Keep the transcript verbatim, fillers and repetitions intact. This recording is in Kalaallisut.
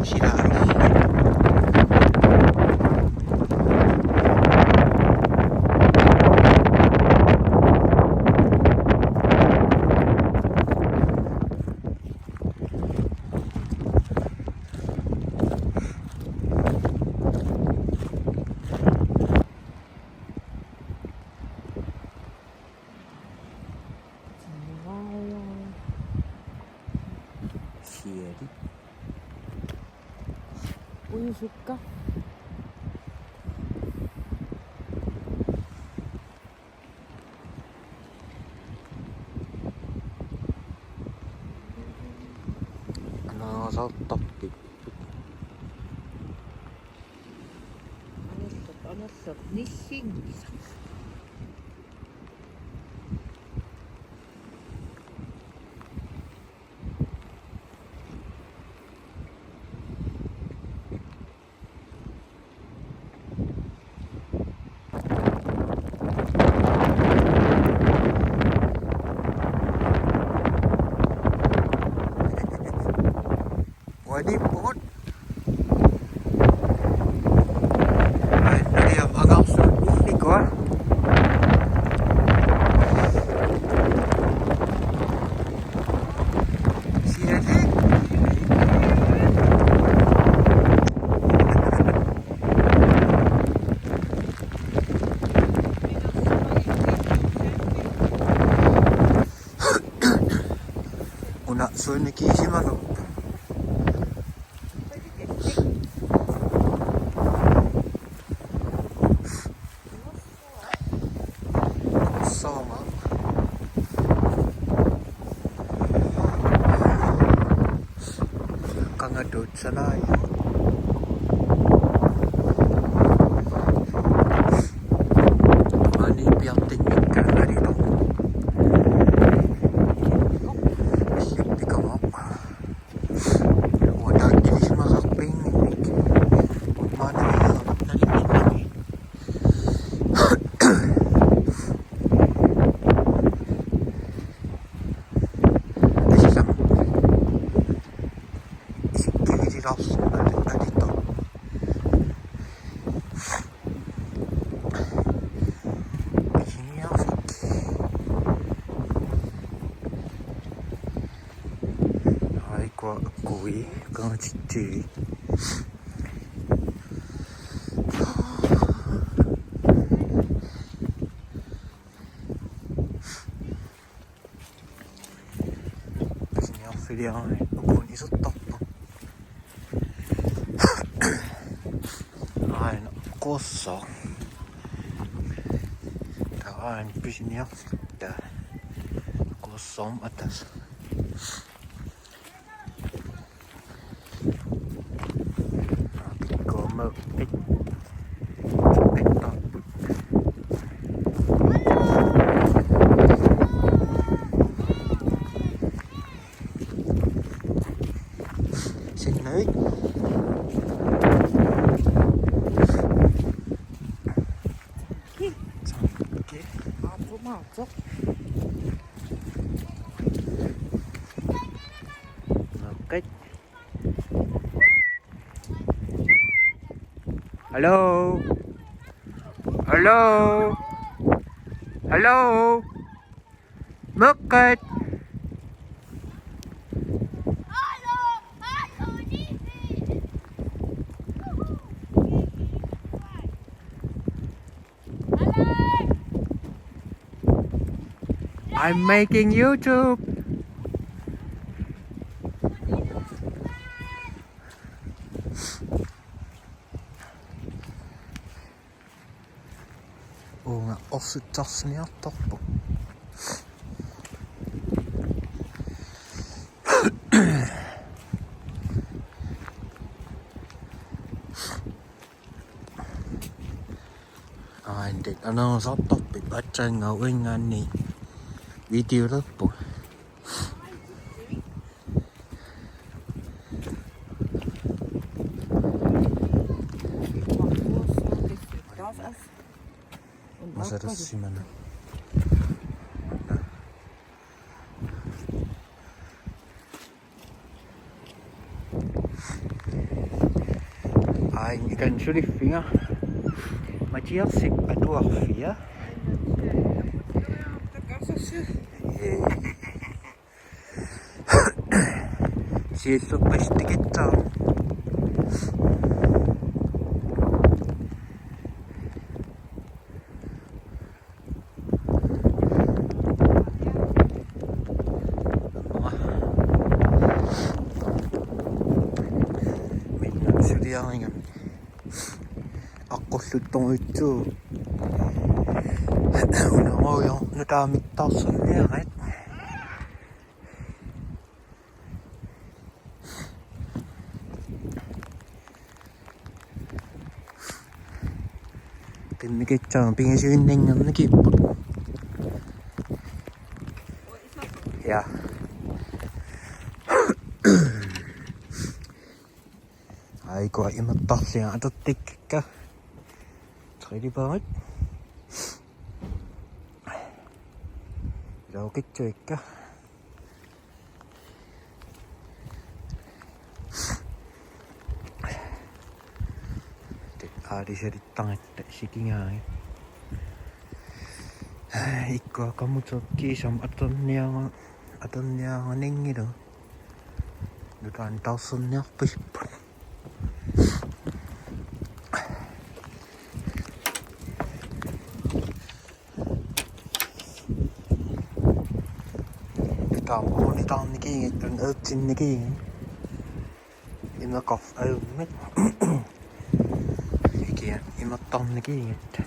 Silaalu. Siali. Uisukka. Anaasartarpik. Anerluk, anerluk, nillinngisaq. Uaniippugut. Ai, naliam angarsuut illikua. Siali. Una suunnikiisimagu. Sooma. Qangatut salai. Ani piartinngikkaangalillu. Illippikama. Uanga taakku ilisimasarpianngillat. Maanna naliginnami. Assam. Isikkivigilaarsinnaalluni alittoq. Pisiniarfik. Ai, kua kui, kangatitti. Pisiniarfiliarami ukuni isertarput. Aana qussaq. Taava aana pisiniarfik. Taava qussaq atas. Pikkuummat pit-, pittarput. Sinnavik. Sanke. Aappumaatsoq. Meeqqat. Hello? Hello? Hello? Meeqqat. I'm making YouTube. Uunga orsutsarsiniartarpoq. Aamma anaasartarpit aatsaannguaq uanngaanniit videolerput. Masarassimana. Ai, ikan suliffiga. Mathiasip atuarfia. Siullerpassuit tikitsaat. Minna suliarigami. Aqqulluttorujussuuvoq. Unarujo nutaamik taarserniaraat. Qimmikitsaarneq pingasuinnanngornikiippoq. Ja. Ai, ukua imertarlunga atortikkakka. Trediverit. Iluaqutsuikka. Aalisalittaratta sikigaanni. Ikkua qamutertut kiisami atorniara-, atorniaraninngillat. Nutaamik taarserniarpasippoq. Taamani taarnikiigit, tun eutsinnikiigit. Imeqarfik ajummik. Ikia imertarnikiigit.